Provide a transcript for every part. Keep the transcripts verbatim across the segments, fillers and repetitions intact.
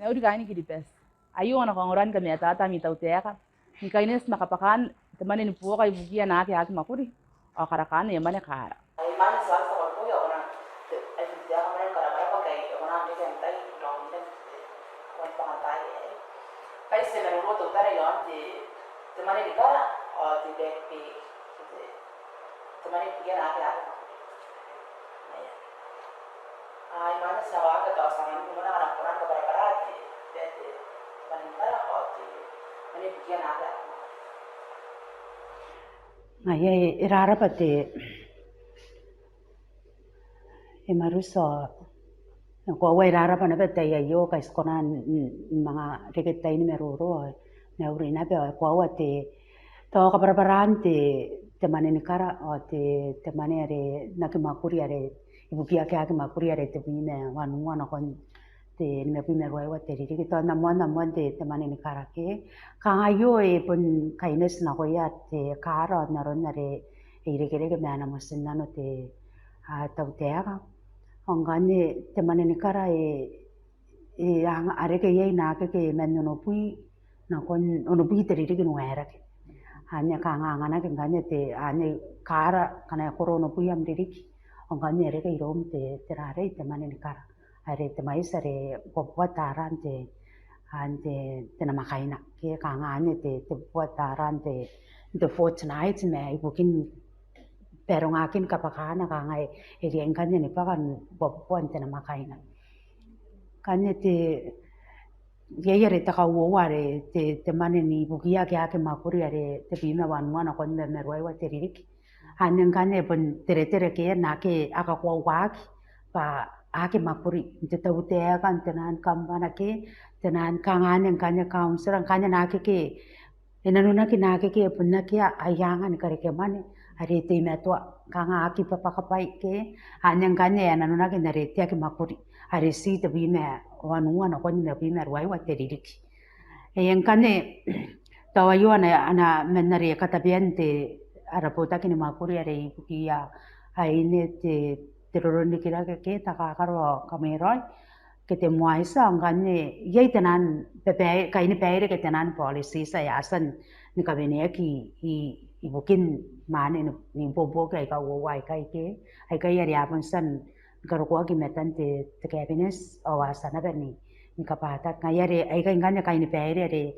Mauri kaain Kiribati. Aio ana kaongora ni kamatata ami tautaeka ni kaineti ma kabwakaan te mwane ni buoka ibukiia naake a aki mwakuri ao karakaan aia mwane kaara. Ai mwane tia n takarua ao kona te, ai te taeka mwane ni karabwarabwa ngkai e kona n reke n tai n raonira n te, kona n takai n tai aei. Kai ti maroro teutana iaon te, te mwane ni kara ao te back pay, te, te mwane ibukiia naake a aki mwakuri. Ai mwane tia waaki tao ti a manga ni mona ngkana kona ni kabwarabwara te, te, te mwane ni kara ao te mwane ibukiia naake a aki mwakuri. Ngaia e, e raraba te, e maruso. Koaua e raraba naba te tai aio, kai ti kona n, n, n manga reke tai ni maroro, mauri naba. Koaua te, tao kabwarabwaraan te, te mwane ni kara ao te, te mwane are n aki mwakuri are ibukiia ake a aki mwakuri are tebwi ma wanua nakon te nimabwi ma ruaiwa te ririki. Tao n na moan, n na moan te, te mwane ni kara ke. Kanga aio e bon kaineti nakoia te kaara ao n aron are e irekereke ma ana motinnano te, a, tautaeka. Ao ngkanne te mwane ni kara e, e anga, a reke iai naake ke man onobwi nakon onobwi te ririki n waerake. Anne kanga anganaki ngkanne te, anne kaara ngkana e koro onobwi am ririki. Ao ngkanne e reke iroum te, te rarei, te mwane ni kara. Are te mwaiti are uabubua tara n te, n te, te namwakaina. Ke kanga anne te, te bubua tara n te, n te fortnight ma ibukin barongakin kabwakaana kanga e, e riai ngkanne ni bwaka n uabubua n te namwakaina. Ngkanne te, iai are te kauoua are te, te mwane ni ibukiia ake a aki mwakuri are tebwi ma wanua nakon ma, ma ruaiwa te ririki. Anne ngkanne bon teretere ke naake a kakoauaki bwa a aki mwakuri, n te tautaeka, n te naan kambana ke, te naan kanga anne ngkanne kauntira, ngkanne naake ke e nanonaki naake ke bon akea aia anga ni karekemwane are teimatoa, kanga a aki bwabwakabwai ke, anne ngkanne e nanonaki n are te aki mwakuri are ti tebwi ma wanua nakon nimabwi ma ruaiwa te ririki. E, ngkanne tao aio ana, ana man are katabean te, ara botaki ni mwakuri are ibukiia aine, te, te roronrikirake ke takakaro ao kamweraoi ke te MWYSSA. Ao ngkanne iai te naan babaire, kainibaire ke te naan policies ae a tia ni kaweneaki i, i, ibukin mwane ni, ni buobuoki aika uoua aikai ke, aikai are a bon tia ni karokoaki i matan te, te cabinet ao a tia naba ni, ni kabwataki. Ngaia are aikai ngkanne kainibaire are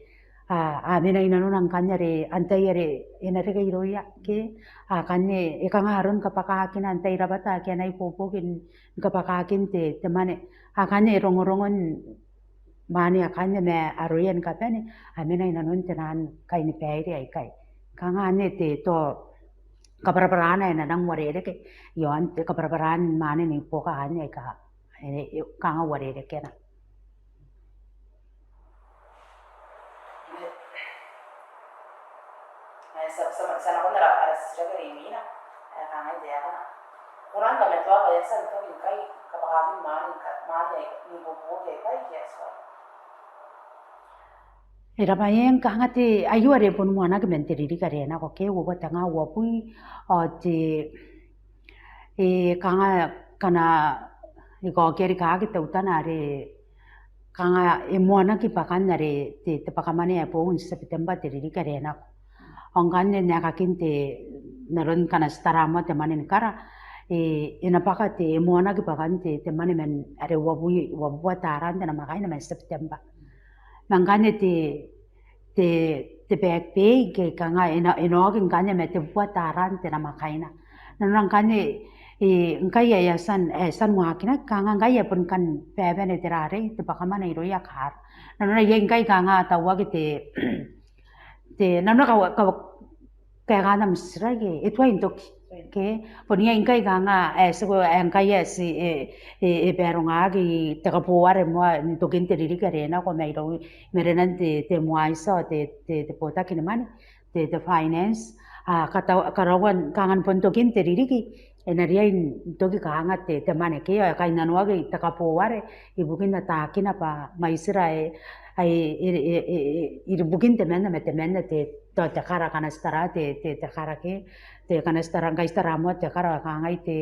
a, a mena i nanona ngkanne are antai are e na reke irouia ke, akanne e kanga aron kabwakakina, antai rabwata ake a na ibuobuoki ni kabwakakin te, te mwane. Akanne e rongorongon mwane akanne ma aroia ni kabane a mena i nanon te naan kainibaire aikai. Kanga anne te, tao kabwarabwarana ae na nang uarereke iaon te kabwarabwaraan mwane ni buoka anne aika, e, e, kanga uarerekena. Ae ti a, ti a, ti a nakon ara, ara titiraki are imwina ae kangai taekana: Ko nang kamatoa bwa e a tia n toki ngkai kabwakakin mwane, mwane ni buobuoki aikai ke e tuai? E raba, e, kanga te, aio are bon moanaki man te ririki are nako ke, uoua te nga uabwi, ao te, e, kanga, kanga e kaokia rikaaki teutana are kanga e moanaki bwakan are te, te bwakamwane ae boou n September te ririki are nako. Ao ngkanne n aekakin te, n aron ngkana ti tara moa te mwane ni kara, e, e na bwaka te, e moanaki bwakan te, te mwane man are uabwi, uabubua tara n te namwakaina man September. Ma ngkanne te, te, te back pay ke kanga e na, e na oki ngkanne ma tebubua tara n te namwakaina. Nanona ngkanne, e, ngkai ae a tia n, ae a tia n waakinaki, kanga ngkai ae bon kan babane te rarei, te bwakamwane irouia kaara. Nanona iai ngkai kanga a tauaki te, te, nanona ka, ka, kaekaan am titiraki, e tuai n toki. Ke, bon iai ngkai kanga, e, ti ko, e, ngkai e, ti, e, e, e barongaaki te kaboo are moa n tokin te ririki are nako mairouia, i marenan te, te MWYSSA, te, te, te botaki ni mwane, te, te finance, a, kata, karaoan, kanga bon tokin te ririki, e na riai n toki kanga te, te mwane ke, ao e kainnanoaki te kaboo are, ibukin ataakina bwa mwaitira ae, ae, e, e, e, e, ibukin temanna ma temanna te, tao te kara, ngkana ti tara te, te, te kara ke, te, ngkana ti tara, ngkai ti tara moa te kara, ao kangai te,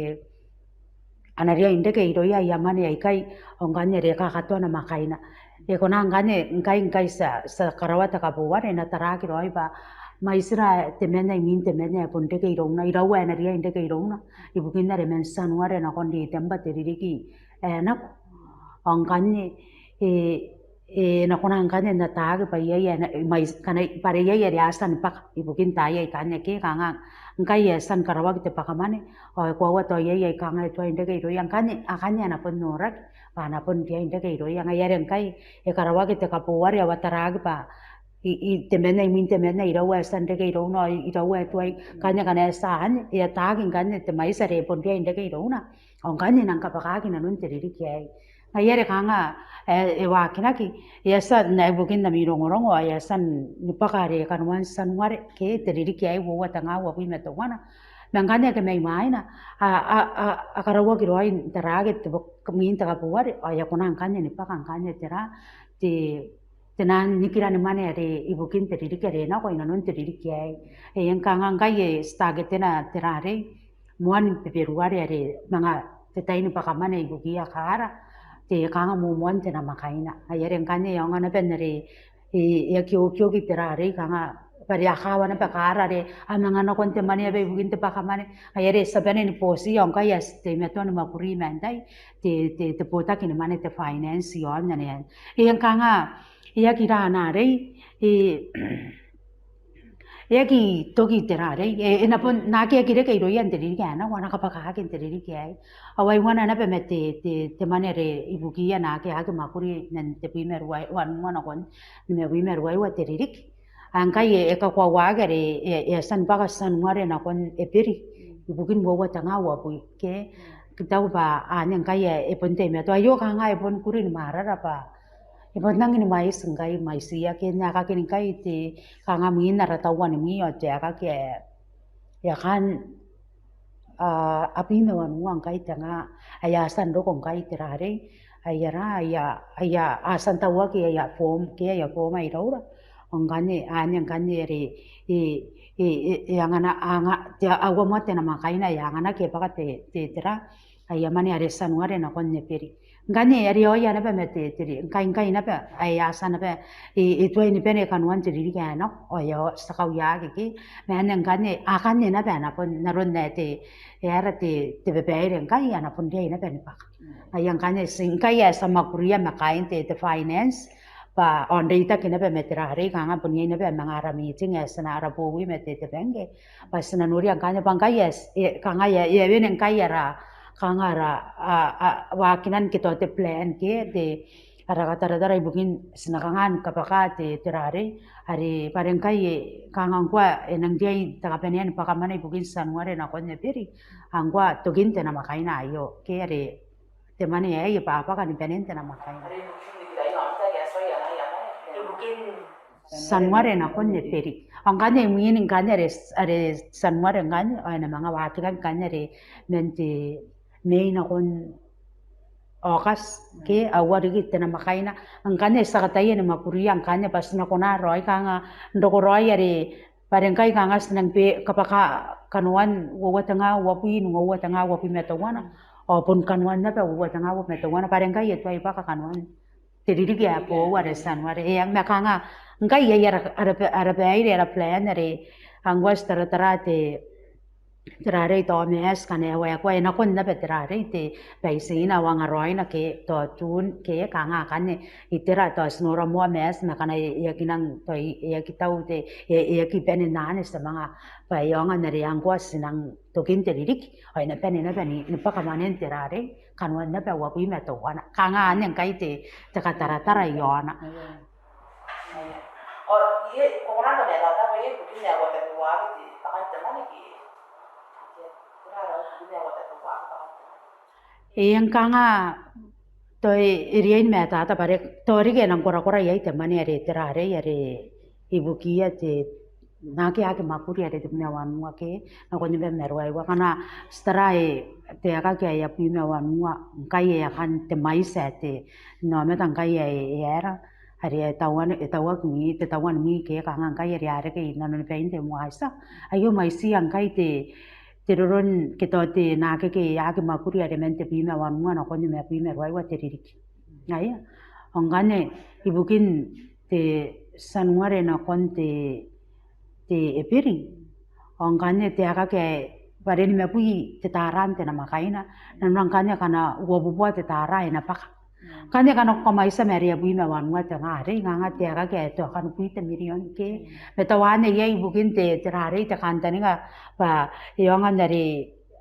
a na riai n reke irouia aia mwane aikai, ao ngkanne are e kakatoa namwakaina. E kona ngkanne, ngkai, ngkai ti a, ti a karaoa te kabouare, e na taraaki raoi bwa mwaitira temanna imwin temanna ae bon reke irouna, iraua ae na riai n reke irouna ibukin are man Tianuare nakon Ritemba te ririki ae nako. Ao ngkanne, e, e na kona ngkanne n ataaki bwa iai ae na, mai, ngkana, bwa are iai are a tia ni bwaka ibukin taai aikanne ke, kanga ngkai e a tia ni karaoaki te bwakamwane, ao e koaua tao iai aika kanga e tuai n reke irouia, ngkanne akanne a na bon noraki bwa a na bon riai n reke irouia. Ngaia are ngkai e karaoaki te kabouare ao a taraaki bwa i, i, temanna imwin temanna, iraua ae tia n reke irouna, i, iraua ae tuai, ngkanne ngkana e tia anne, e ataaki ngkanne te mwaiti are e bon riai n reke irouna. Ao ngkanne e nang kabwakaki nanon te ririki aei. Ngaia are kanga, e, e waakinaki, e a tia n, ibukin ami rongorongo, e a tia ni bwaka are kanoan Tianuare ke te ririki aei uoua tenga uabwi ma teuana. Ma ngkanne ake mai mwaina, a, a, a, a karauaki raoi n taraaki te bo-, mwin te kabouare, ao e a kona ngkanne ni bwaka ngkanne tera, te, te nang nikira ni mwane are ibukin te ririki are nako inanon te ririki aei. E, e kanga ngkai e, ti taketena tera arei, moan Beberuare are manga te tai ni bwakamwane ibukiia kaara, te kanga moamoan te namwakaina. Ngaia are ngkanne e aonga naba n are, e, e aki okioki tera arei, kanga bwa are a kawa naba kaara are a manga nakon te mwaneaba ibukin te bwakamwane. Ngaia are ti a bane ni boti, ao ngkai ae ti teimatoa ni mwakuri ma antai, te, te, te botaki ni mwane, te finance, iaon anne. E kanga e aki ra ana arei, e, e aki toki tera arei, e, e na bon, naake aki reke irouia n te ririki ae nako, a na kabwakaki n te ririki aei. Ao ai uana naba ma te, te, te mwane are ibukiia naake a aki mwakuri man tebwi ma ruaiwa, wanua nakon nimabwi ma ruaiwa te ririki. Ao ngkai e, e kakoauaki are e, e a tia ni bwaka Tianuare nakon Eberi ibukin uoua tenga uabwi ke. Ti taku bwa anne ngkai e, e bon teimatoa, aio kanga e bon kuri ni mwarara bwa e bon nangi ni mwaiti ngkai, mwaitiia ke n aekakin ngkai te, kanga mwin ara tauan mwi ao te aekaki ae, e a kaan, a, abwi ma wanua ngkai tenga ae a tia n roko ngkai tera arei, aia ra, aia, aia, a tia n tauaki aia form ke aia form ae iraura. Ao ngkanne, anne ngkanne are, e, e, e, e angana, anga, te, aua moa te namwakaina ae anganaki e bwaka te, te, tera, aia mwane are Tianuare nakon Eberi. Ngkanne are aoia naba ma te, te ri-, ngkai, ngkai naba, ae a tia naba, e, e tuai ni bane kanoan te ririki ae nako, ao e a, ti a kauaki ke. Ma anne ngkanne, akanne naba a na bon, n aron ae te, e aera te, te babaire ngkai, a na bon riai naba ni bwaka. Aia ngkanne, ti ngkai ae ti a mwakuria ma kaain te, te finance, bwa, ao n reitaki naba ma tera arei, kanga bon iai naba manga ara meeting ae ti na, ara bowi ma te, te bangke. Bwa ti na noria ngkanne bwa ngkai ae, e, kanga e, e a wene ngkai ara, kanga ara, a, a, waakinan ke tao te plan ke, te, ara kataratara ibukin ti na kanga ni kabwaka te, tera arei, are bwa are ngkai e, kanga ngkoa e nang riai te kabanea ni bwakamwane ibukin Tianuare nakon Eberi, ao ngkoa tokin te namwakaina aio, ke are te mwane aei e babaka ni banen te namwakaina. Tianuare nakon Eberi. Ao ngkanne imwin ngkanne are, are Tianuare ngkanne, ao e na manga waakinaki ngkanne are man te Mei nakon Aokati, ke, aua riki te namwakaina. Ngkanne ti a kataia ni mwakuria ngkanne bwa ti na kona raoi kanga n roko raoi are bwa are ngkai kanga ti nang be-, kabwaka kanoan uoua tenga uabwi, n uoua tenga uabwi ma teuana. Ao bon kanoan naba uoua tenga uabwi ma teuana, bwa are ngkai e tuai bwaka kanoan te ririki ae boou are Tianuare. E, ma kanga ngkai iai ara, ara, ara baire, ara plan are, ao ngkoa ti taratara te, tera arei, tao Maati ngkana e waekoa, e nakon naba tera arei, te baitina ao angaraoina ke, tao Tun ke, kanga akanne, itera tao ti nora moa Maati, ma ngkana e, e aki nang, tao e, e aki tau te, e, e aki bane n anne, ti a manga, bwa e aonga n are ngkoa ti nang tokin te ririki, ao e na bane naba ni, ni bwakamwanen tera arei, kanoan naba uabwi ma teuana. Kanga anne ngkai te, te kataratara iaona. Ao, e, ko kona n kamataata bwa e, ibukin ae uatabeua te bwakan te mwane ke? E, kanga, tao e, e riai ni mataata bwa are, tao riki e nang korakora iai te mwane are tera arei, are ibukiia te, naake a aki mwakuri are tebwi ma wanua ke, nakon nimabwi ma ruaiwa. Ngkana ti tara e, te aekaki ae abwi ma wanua, ngkai e a kan te mwaiti ae te, n aomata ngkai ae, e aera, are e tauan, e tauaki mwi, te tauan mwi ke, kanga ngkai are a reke inanoni bain te moa tia. Aio mwaitiia ngkai te, te roron ke tao te naake ke a aki mwakuri are man tebwi ma wanua nakon nimabwi ma ruaiwa te ririki. Ngaia. Ao ngkanne ibukin te Tianuare nakon te, te Eberi. Ao ngkanne te aekaki ae bwa are nimabwi te tara n te namwakaina. Nanona ngkanne akana uabubua te tara e na bwaka. Ngkanne akana ko kamwaiti ma are abwi ma wanua te nga arei, kanga te aekaki ae tao kanibwi te mirion ke. Ma tao anne iai ibukin te, te rarei te kantaninga bwa e aonga n are,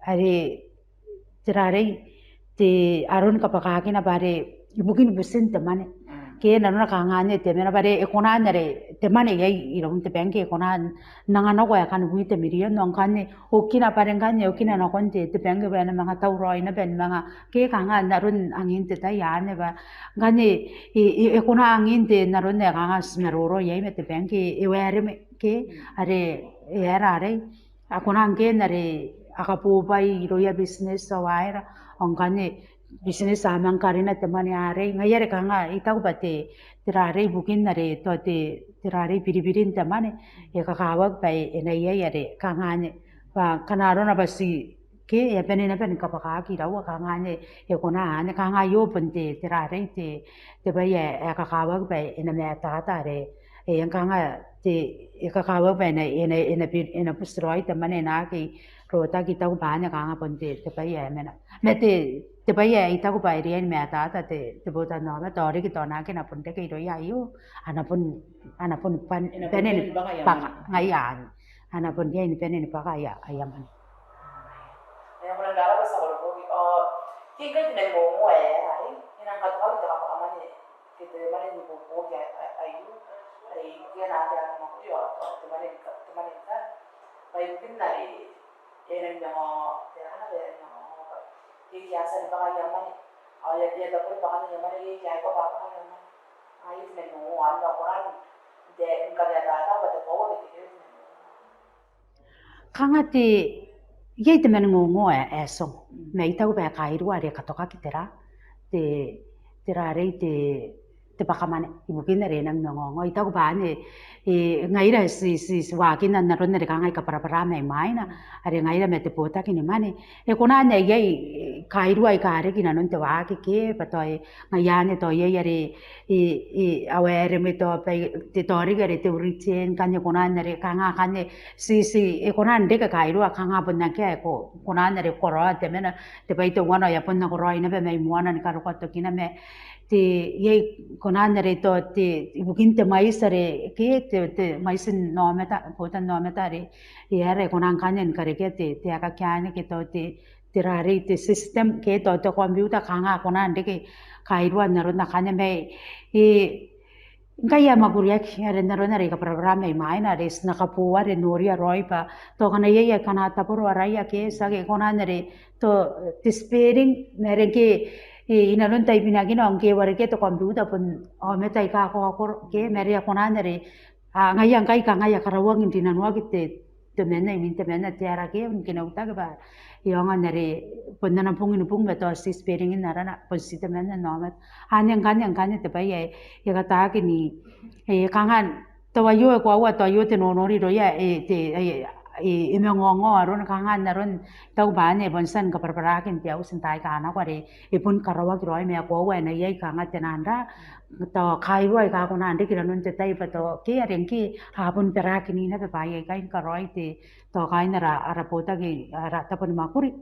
are te rarei te aron kabwakakina bwa are ibukin butin te mwane. Ke nanona kanga anne te mena bwa are e kona n are te mwane iai iroun te bangke e kona n anga nako ae kanibwi te mirion, ao ngkanne okina bwa are ngkanne okina nakon te, te bangke bwa e na manga tauraoi naba ni manga ke kanga n aron angin te tai anne bwa ngkanne e, e, e kona angin te n aron ae kanga ti maroro iai ma te bangke e waereme ke are e aera arei. A kona ngke n are a kabobwai irouia business ao aera, ao ngkanne business a manga karina te mwane arei. Ngaia are kanga I taku bwa te, te rarei ibukin are tao te, te rarei biribirin te mwane e kakawaki bwa e na iai are kanga anne bwa akana arona bwa ti ke e a bane naba ni kabwakaki iraua kanga anne e kona anne kanga aio bon te, te rarei te, te bwai ae, ae kakawaki bwa e na matata are e, e kanga te, e kakawaki bwa e na, e na, e na bi-, e na buti raoi te mwane e na aki rotaki. I taku bwa anne kanga bon te, te bwai ae mena. Ma te, te bwai ae I taku bwa e riai ni matata te, te botannaomata ao riki tao naake a na bon reke irouia aio, a na bon, a na bon bane, e na bon bane ni bwaka aia bwaka mwane. Ngaia anne. A na bon riai ni bane ni bwaka aia, aia mwane. E, ko nang rarabwa tia koroboki. Ao, ke ngkai te mani ngongo ae, ae, e nang katokaki te kabwakamwane ke te mwane n ibuobuoki ae, ae, aio, are ibukia naake aki mwakuri ao, ao te mwane ni ka-, te mwane ni kara. Bwa ibukin are e nang manga, tera naba, e nang manga, bwa iai, iai a tia ni bwaka aia mwane. Ao iai, iai tabun bwakan aia mwane, iai, iai aikoa bwa bwakan aia mwane. Ai te mani ngongo anne bwa ko nang, te, ngkana e tata bwa te koaua ke te kere te mani ngongo. Kanga te, iai te mani ngongo ae, ae ti ongo. Ma I taku bwa e kairua are e katokaki tera, te, te rarei te, te bwakamwane ibukin are e nang mangongo. I taku bwa anne, e, ngaira ti, ti, ti waakinna n aron are kanga I kabwarabwara mai mwaina, are ngaira ma te botaki ni mwane. E kona n iai, e, kairua aika riki inanon te waaki ke, bwa tao e, ngaia anne tao iai are, e, e, a waereme tao bwa, te tao riki are te written, ngkanne e kona n are, kanga ngkanne, ti, ti, e kona n reke kairua, kanga bon akea, e ko, kona n are karaoa te mena, te bwai teuana, e a bon nakoraoi naba mai moana ni karokoa tokina ma, te, iai kona n are tao, te, ibukin te mwaiti are, ke, te, te, mwaitin aomata, botannaomata are, e aera e kona ngkanne ni karekea te, te aekaki anne ke tao te, te rarei te system ke tao te computer kanga a kona n reke kairua n aron akanne ma e, ngkai a mwakuriaki are n aron are I kabwarabwara mai mwaina are ti na kabooa are noria raoi bwa tao ngkana iai akana taboro araia ke ti aki kona n are tao te spelling ma are ngke, e, inanon taibinakina ao ngke e warekia te computer bon aomata aika kakaokoro ke ma are a kona n are, a, ngaia ngkai kanga a karaoaki n rinanoaki te temanna, imwin temanna te ara ke, n kinautaki bwa e aonga n are bon ana bung ni bung ma tao ti spelling-in arana, bon ti temanna n aomata. Anne ngkanne, ngkanne te bwai ae e kataaki ni, e, kanga tao aio e koaua tao aio te nonori irouia, e, te, e, e, e mangongo arona kanga n aron, tao bwa anne bon tian kabwarabwaraki n te auti n taai aika nako are e bon karaoaki raoi ma e koaua e na iai kanga te nang ra, tao kairua aika kona n reke inanon te tai bwa tao ke are ngke a bon barakinna bwa bwaai aikai ni karaoi te tao kaain ara, ara botaki, ara tabo ni mwakuri.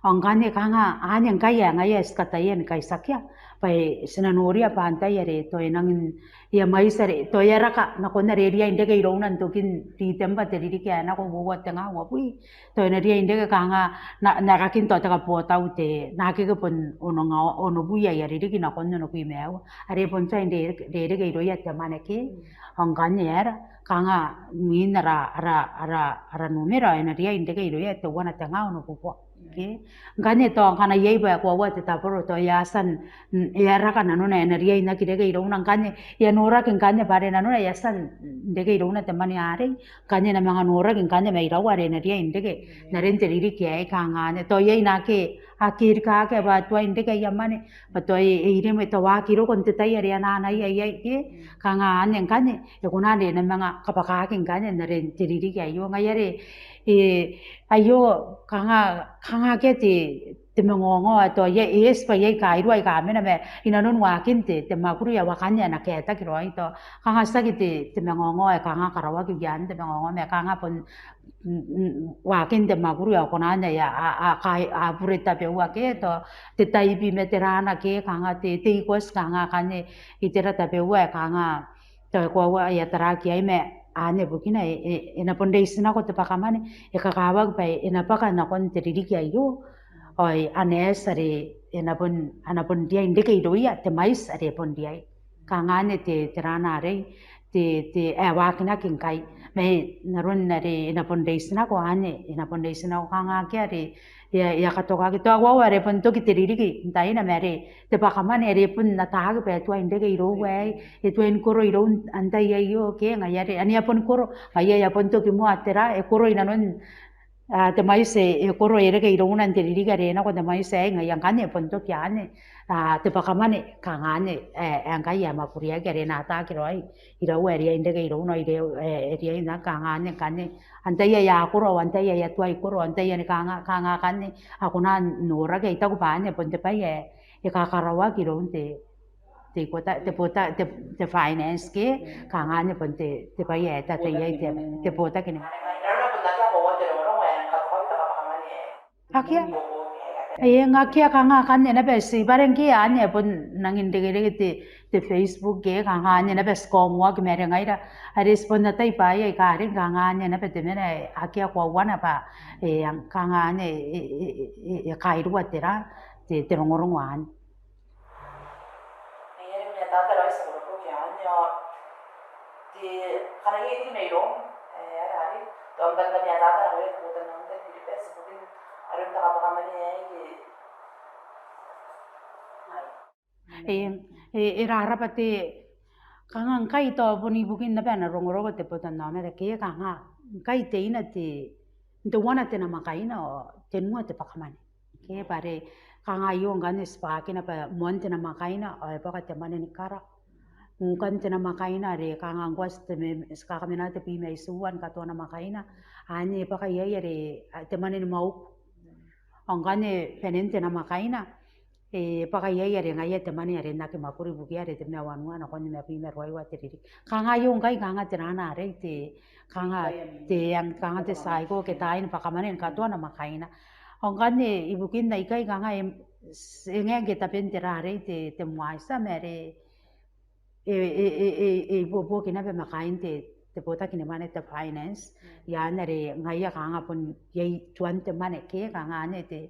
Ao ngkanne kanga anne ngkai ae ngaia ae ti kataia ni kaitiakia bwa e, ti na noria bwa antai are tao e nangi n, e a mwaiti are tao e a raka nakon are e riai n reke irouna n tokin Ritembwa te ririki ae nako uoua tenga uabwi. Tao e na riai n reke kanga n, n aekakin tao te kabotau te, naake ke bon ononga, onobwi aia ririki nakon onobwi ma aua. Are bon tuai n re, rereke irouia te mwane ke. Ao ngkanne e aera, kanga mwin ara, ara, ara, ara numera ao e na riai n reke irouia teuana tenga onobubua. Ke. Ngkanne tao ngkana iai bwa e koaua te taboro tao e a tia n, e a raka nanona e na riai n aki reke irouna ngkanne e a noraki ngkanne bwa are nanona e a tia n reke irouna te mwane arei. Ngkanne e na manga noraki ngkanne mai iraua are e na riai n reke n aron te ririki aei kanga anne. Tao iai naake a kerikaaki bwa a tuai n reke aia mwane bwa tao e, e iremwe tao a aki roko n te tai are a anaanaia iai ke kanga anne ngkanne e kona n are e na manga kabwakaaki ngkanne n aron te ririki aio. Ngaia are, e, aio kanga, kanga akea te, te mangaongao, tao iai, e eti bwa iai kairua aika mena ma inanon waakin te, te mwakuri ao akanne a na kaetaki raoi, tao kanga tiaki te, te mangaongao ae kanga karaoaki, iaan te mangaongao ma kanga bon, mm, mm, waakin te mwakuri ao kona n ae a, a, a, kai, a bure tabeua ke, tao te taibi ma te rana ke, kanga te, te ikoti, kanga akanne, itera tabeua ae kanga tao e koaua ae a taraaki iai ma anne bukina e, e, e na bon reitinako te bwakamwane, e kakawaki bwa e na bwaka nakon te ririki aio, ao a na eti are e na bon, a na bon riai n reke irouia te mwaiti are bon riai. Kanga anne te, te rana arei, te, te, ae waakinaki ngkai. Ma n aron are e na bon reitinako anne, e na bon reitinako kanga akea are e a, e a katokaki. Tao e koaua are bon toki te ririki n taina ma are te bwakamwane are bon ataaki bwa e tuai n reke irou aei, e tuai ni koro irou n, antai aio ke, ngaia are, ane e a bon koro, ngaia e a bon toki moa tera, e koro inanon, a, te mwaiti e koro e reke irouna n te ririki are e nako te mwaiti aei, ngaia ngkanne e bon toki anne, a, te bwakamwane, kanga anne, e, e ngkai e a mwakuriaki are e na ataaki raoi iraua e riai n reke irouna, iraua, e, e riai n, kanga anne ngkanne, antai ae a koro, antai ae a tuai koro, antai ae kanga, kanga akanne, a kona n noraki. I taku bwa anne bon te bwai ae e kakaraoaki iroun te, te bota, te bota, te, te finance ke, kanga anne bon te, te bwai ae e tatai iai te, te botaki ni mwane. Akea. E, ngke akea, kanga akanne naba ti, bwa are ngke anne e bon rangi n rekereke te, te Facebook ke, kanga anne naba ti kaongoaki ma are ngaira are ti bon atai bwaai aika riki, kanga anne naba te mena, e, akea koauana bwa, e, kanga anne, e, e, e, e, e kairua tera, te, te rongorongo anne. Ngaia are mairoun te tia tei, ao te, kanga iai riki mairoum, e, ara are, tao ngkana mairoun te tia tei, ao te botannaomata ni Kiribati ibukin aron te kabwakamwane aei ke. E, e, e raraba te, kanga ngkai tao bon ibukin naba ana rongorongo te botannaomata ke, kanga ngkai teina te, n teuana te namwakaina ao tenua te bwakamwane. Ke, bwa are kanga aio ngkanne ti bwakakina bwa moan te namwakaina ao e bwaka te mwane ni kara. Ngkanne te namwakaina are kanga ngkoa ti te me, ti kakamena tebwi ma itiua ni katoa namwakaina. Anne e bwaka iai are, a, te mwane ni mwauku. Ao ngkanne banen te namwakaina e bwaka iai are ngaia te mwane are n aki mwakuri ibukia are tebwi ma wanua nakon nimabwi ma ruaiwa te ririki. Kanga aio ngkai kanga te rana arei te, kanga te, kanga te cycle ke taai ni bwakamwane ni katoa namwakaina. Ao ngkanne ibukin aikai kanga e, e ngae ngke taben te ra arei te, te mwaiti ma are e, e, e, e, e ibuobuoki naba ma kaain te, te botaki ni mwane, te finance. Iaan are ngaia kanga bon iai tuan te mwane ke, kanga anne te,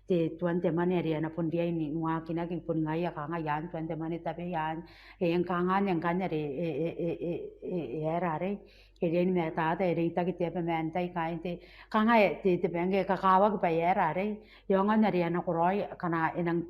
te tuan te mwane are a na bon riai ni waakinaki, bon ngaia kanga iaan tuan te mwane tabeia. E, kanga anne ngkanne are e, e, e aera arei, e riai ni matata, e reitaki te aba ma antai kaain te, kanga e, te, te bangke e kakawaki bwa e aera arei, e aonga n are a nakoraoi, kanga e nang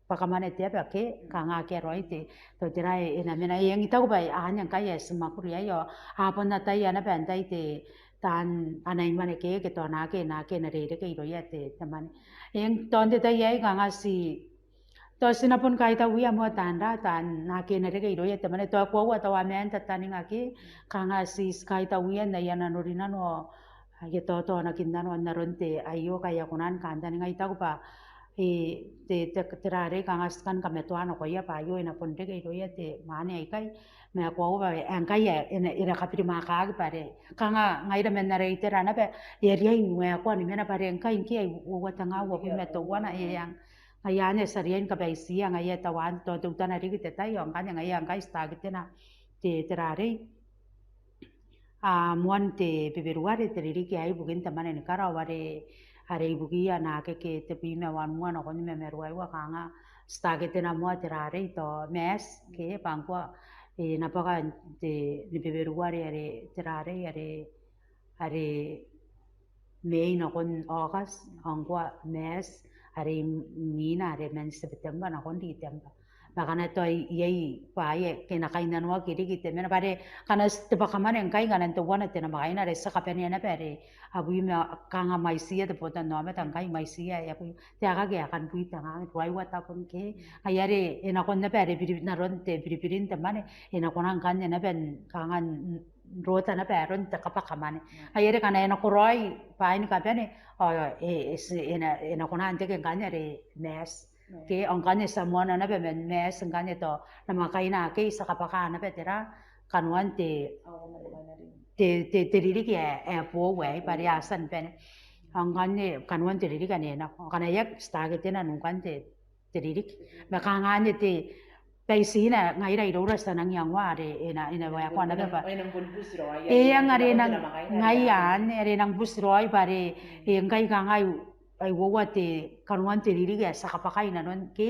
bwakamwane te aba ke, kanga akea raoi te, tao tera e na mena. Eng, I taku bwa anne ngkai ae ti mwakuri iai ao a bon ataia naba antai te, taan anai mwane ke, ke tao naake, naake e na rereke irouia te, te mwane. Eng, tao n te tai aei kanga ti, tao ti na bon kaitauia moa taan ra, taan naake e na reke irouia te mwane, tao e koaua tao a maan tataninga ke, kanga ti, ti kaitauia n aia nanorinano ao aia taotaonakinnano n aron te aio, ngkai a kona ni kantaninga. I taku bwa e, te, te, te ra arei kanga ti kan kamatoa nakoia bwa aio e na bon reke irouia te mwane aikai. Ma e koaua bwa e, ngkai e, e na, e na kabirimwaakaki bwa are kanga ngaira man ara itera naba e a riai n waekoa ni mena bwa are ngkai ngke ai uoua tenga uabwi ma teuana, e, ngaia anne ti a riai ni kabaitiia, ngaia teuana, tao teutana riki te tai ao ngkanne ngaia ngkai ti takitena te, te ra arei. A, moan te Beberuare te ririki aei ibukin te mwane ni kara, ao are, are ibukiia naake ke tebwi ma wanua nakon nima ma ruaiwa, kanga ti takitena moa te ra arei tao Maati ke, bwa ngkoa e na bwaka te, ni Beberuare are te ra arei are, are Mei nakon Aokati, ao ngkoa Maati are imwina are man September nakon Ritemba. Ma ngkana tao iai bwaai ake e na kainnanoaki riki te mena bwa are ngkana te bwakamwane ngkai ngkana n teuana te namwakaina are ti a kabanea naba are abwi ma, kanga mwaitiia te botannaomata ngkai mwaitiia ae abwi, te aekaki ae kanibwi tenga ruaiwa tabun ke. Ngaia are e nakon naba are biri, n aron te biribirin te mwane e na kona ngkanne naba n kanga n rota naba aron te kabwaka mwane. Ai are ngkana e nakoraoi bwaai ni kabane, ao e, e, e na, e na kona n teke ngkanne are maati. Ke, ao ngkanne ti a moana naba man maati ngkanne tao namwakaina ake ti a kabwaka naba tera, kanoan te, te, te, te ririki ae, ae boou aei, bwa are a tia ni bane. Ao ngkanne kanoan te ririki ane e nako. Ngkana e aki, ti taketena nukan te, te ririki. Ma kanga anne te, bwa ti na, ngaira iroura ti a nang iangoa are e na, e na waekoa naba bwa e nang buti raoi, are e nang buti raoi bwa are, e, ngkai kanga ai uoua te, kanoan te ririki ae ti a kabwaka inanon ke,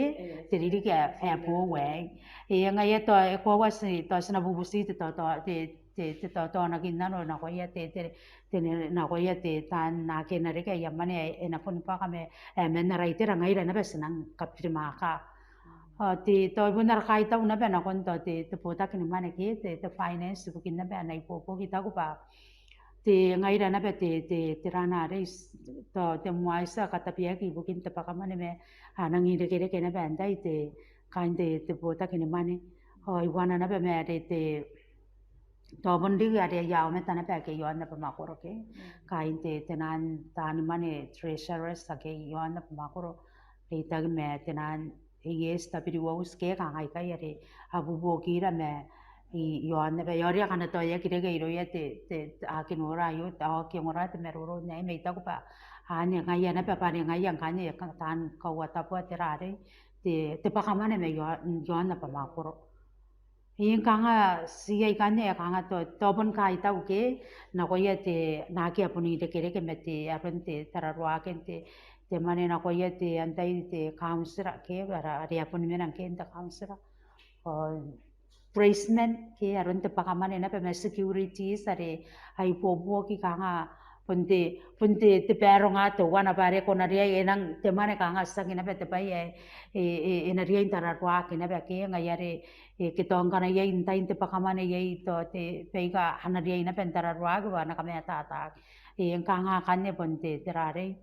te ririki ae, ae boou aei. E, ngaia tao, e koaua ti, tao ti na bubuti te, tao, tao, te, te, te taotaonakinnano nakoia te, te, te, nakoia te taan ake a na reke aia mwane ae e na boni bwaka ma, e, man ara itera ngaira naba ti nang kabirimwaaka. Ao te, tao bon ara kaitau naba nakon tao te, te botaki ni mwane ke, te, te finance ibukin naba ana ibuobuoki, I taku bwa te ngaira naba te, te, te rana arei, tao te MWYSSA a katabeaki ibukin te bwaka mwane ma a nang irekereke naba antai te, kaain te, te botaki ni mwane. Ao iuana naba ma are te, tao bon riki are aia aomata naba ake iaon abamwakoro ke. Kaain te, te naan taan mwane treasurers ake iaon abamwakoro. Reitaki ma te naan AS, WOs ke kanga ikai are a bubuokira ma i, iaon naba. Ao are akana tao e aki reke irouia te, te, te aki nora aio, tao aki ongora te maroro n aei, ma I taku bwa anne ngaia naba bwa are ngaia ngkanne taan kauataboa tera arei, te, te bwaka mwane mai iaon, iaon abamwakoro. E, kanga ti aikanne, kanga tao, tao bon kaitau ke, nakoia te, naake a bon irekereke ma te, aron te tararuaakin te, te mwane nakoia te, antai te counsellor ke, ara, are a bon mena ngke n te counsellor. Ao policemen ke, aron te bwaka mwane naba ma securities, are a ibuobuoki kanga, bon te, bon te, te baronga teuana bwa are ko na riai, e nang te mwane kanga tiaki naba te bwai ae, e, e, e na riai n tararuaaki naba ke, ngaia are, e, ke tao ngkana iai n tain te bwaka mwane iai tao te baika a na riai naba n tararuaaki bwa a na kamataataaki. E, kanga akanne bon te, tera arei.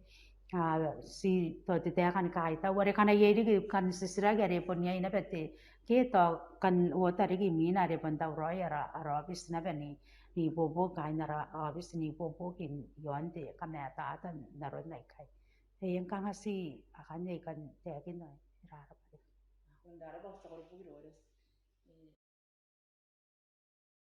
A, ti tao te taeka ni kaitau, are ngkana iai riki kan titiraki are bon iai naba te, ke tao kan uota riki imwina are bon tauraoi ara, ara aobiti naba n ibuobuoki, kaain ara aobiti n ibuobuoki iaon te kamataata n aron aikai. E, kanga ti akanne I kan taekinna, e rarabwa. Ko rarabwa, ko tia karibu iroura.